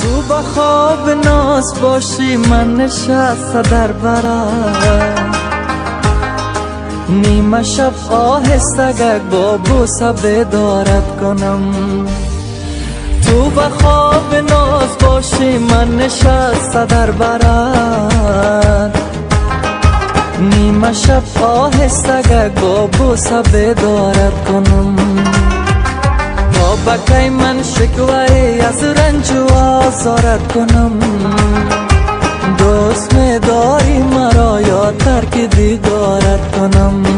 تو با خواب ناز باشی من نشسته در برم، نیمه شب آهسته با بوسه بیدارت کنم. تو با خواب ناز باشی من نشسته در برم، نیمه شب آهسته با بوسه بیدارت کنم. تا بکی من شکوه از رنج و آزارت کنم، دوست می داری مرا یا ترک دیدارت کنم.